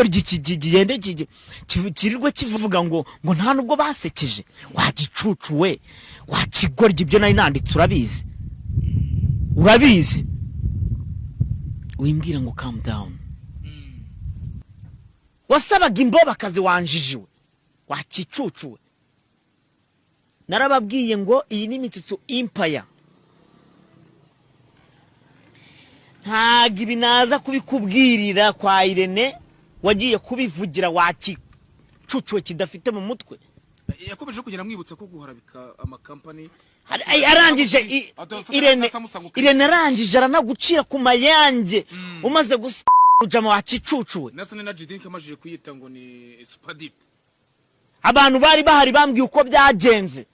Ikigoryi kigende kirirwe kivuga ngo nta nubwo basekeje. Wagicucu we, wakigoryi, ibyo nari nanditse urabizi, urabizi. Wimbwira ngo calm down. Wasabaga imbobakazi, wanjijiwe, wakicucuwe. Narababwiye ngo iyi ni Mitsutsu Empire, ntabwo ibi naza kubikubwirira kwa Irene wagiye kubivugira, wakicucuwe kidafite mu mutwe. Yakomeje kugenda amwibutsa ko guharabika amakampani. Arangije Irene, Irene arangije aranagucira ku mayange umaze gusujama, wakicucuwe. Nasa na Jidink amajije kuyita ngo ni Super Deep. Abantu bari bahari bambwiye uko byagenze,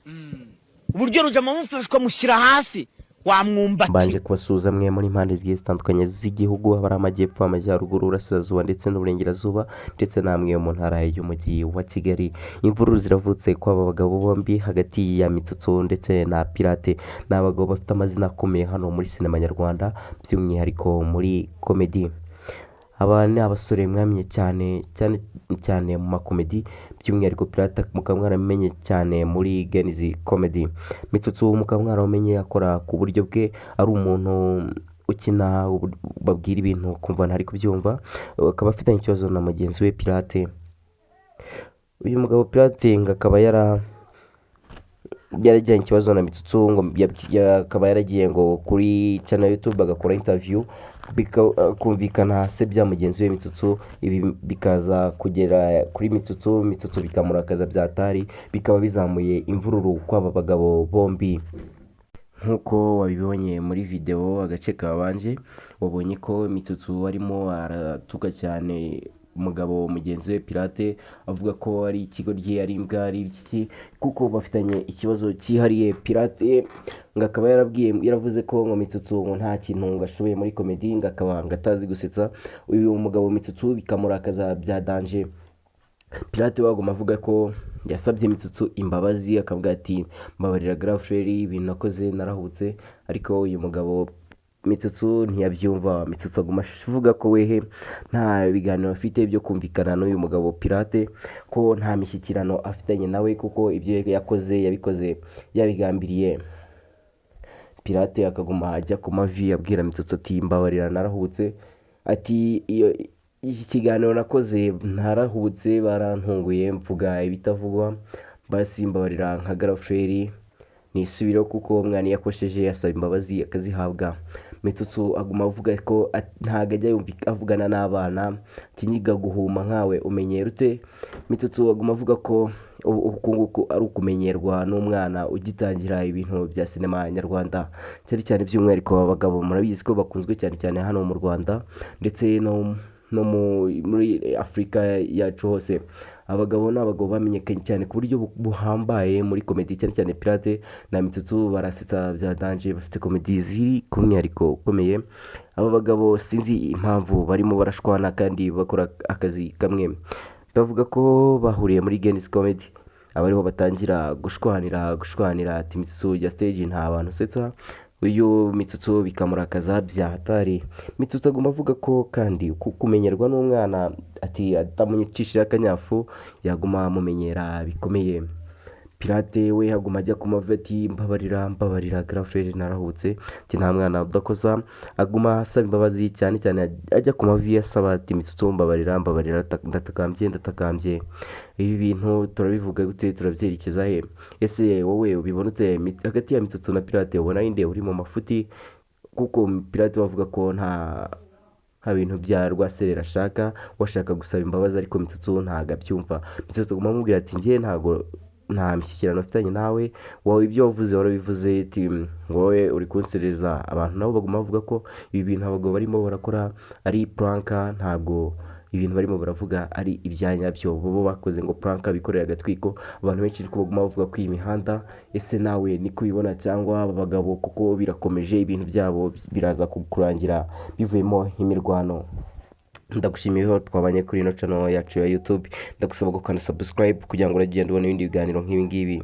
uburyo rujama mufashwa mushyira hasi wamwumbati. Mbanje kubasuhuza mwe muri impande zigiye zitandukanye z'igihugu, haba ari amajyepfo, amajyaruguru, uburasirazuba ndetse n'uburengerazuba, ndetse namwe mu ntara y'umujyi wa Kigali. Imvururu ziravutse kw'aba bagabo bombi hagati ya Mitsutsu ndetse na Pirate. Ni abagabo bafite amazina akomeye hano muri sinema nyarwanda, by'umwihariko muri komedi. Aba ni abasore mwamenye cyane cyane cyane mu makomedi, by'umwihariko Pirate mukaba mwaramenye cyane muri Gen-Z Comedy. Mitsutsu mukaba mwaramenye akora ku buryo bwe, ari umuntu ukina babwira ibintu ukumva ntari kubyumva, akaba afitanye ikibazo na mugenzi we Pirate. Uyu mugabo Pirate ngo akaba yaragiranye ikibazo na Mitsutsu, ngo akaba yaragiye ngo kuri channel YouTube agakora interview, bikumvikana asebya mugenzi we Mitsutsu. Ibi bikaza kugera kuri Mitsutsu, Mitsutsu bikamurakaza byatari, bikaba bizamuye imvururu kw'aba bagabo bombi. Nk'uko wabibonye muri video agace kabanje, wabonye ko Mitsutsu arimo aratuka cyane umugabo mugenzi we Pirate, avuga ko ari ikigoryi, ari imbwa, ari iki, kuko bafitanye ikibazo cyihariye. Pirate ngo akaba yaravuze ko ngo Mitsutsu ngo nta kintu ngo ashoboye muri komedi, ngo akaba ngo atazi gusetsa. Uyu mugabo Mitsutsu bikamurakaza bya danger. Pirate waguma avuga ko yasabye Mitsutsu imbabazi, akavuga ati mbabarira Grafreri, ibintu nakoze narahubutse. Ariko uyu mugabo Mitsutsu ntiyabyumva. Mitsutsu aguma avuga ko wehe nta biganiro afite byo kumvikana n'uyu mugabo Pirate, ko nta mishyikirano afitanye nawe, kuko ibyo yakoze yabikoze yabigambiriye. Pirate akaguma ajya ku mavi abwira Mitsutsu ati mbabarira narahubutse, ati iyo iki kiganiro nakoze ntarahubutse, barantunguye mvuga ibitavugwa, basi mbabarira nka Grafreri nisubiro, kuko umwana iyo yakosheje asaba imbabazi akazihabwa. Mitsutsu aguma avuga ko ntago ajya avugana n'abana, ati nyiga guhuma nkawe umenyera ute. Mitsutsu aguma avuga ko ubukungu ari ukumenyerwa n'umwana ugitangira ibintu bya sinema nyarwanda, cyane cyane by'umwihariko abagabo murabizi ko bakunzwe cyane cyane hano mu Rwanda ndetse no muri Afurika yacu hose. Abagabo ni abagabo bamenyekanye cyane ku buryo buhambaye muri komedi, cyane cyane Pirate na Mitsutsu barasetsa bya danger, bafite komedi ziri ku mwihariko ukomeye. Aba bagabo sinzi impamvu barimo barashwana kandi bakora akazi kamwe. Bavuga ko bahuriye muri Gen-Z Comedy, abariho batangira gushwanira ati Mitsutsu jya stage nta bantu usetsa. Uyu Mitsutsu bikamurakaza bya hatari. Mitsutsu aguma avuga ko kandi kumenyerwa n'umwana, ati atamucishije akanyafu yaguma amumenyera bikomeye. Pirate we aguma ajya ku mavi ati mbabarira, mbabarira Grafreri narahubutse, ati nta mwana udakoza. Aguma asaba imbabazi cyane cyane ajya ku mavi asaba ati Mitsutsu mbabarira, mbabarira, ndatakambye, ndatakambye. Ibi bintu turabivuga gute, turabyerekeza he? Ese wowe ubibona ute hagati ya Mitsutsu na Pirate, ubona ari nde uri mu mafuti? Kuko Pirate bavuga ko nta bintu bya rwaserera ashaka, washaka gusaba imbabazi, ariko Mitsutsu ntago abyumva. Mitsutsu aguma amubwira ati njye ntago nta mishyikirano mfitanye nawe, wowe ibyo wavuze warabivuze, ati wowe uri kunserereza. Abantu nabo baguma bavuga ko ibi bintu abagabo barimo barakora ari prank, ntago ibintu barimo baravuga ari ibya nyabyo, bo bakoze ngo prank bikorera agatwiko. Abantu benshi niko baguma bavuga ko iyi mihanda, ese nawe niko ubibona cyangwa aba bagabo, kuko birakomeje ibintu byabo biraza kurangira bivuyemo imirwano. Ndagushimiye ko twabanye kuri ino channel yacu ya YouTube, ndagusaba gukanda subscribe kugira ngo uragende ubona ibindi biganiro nk'ibi ngibi.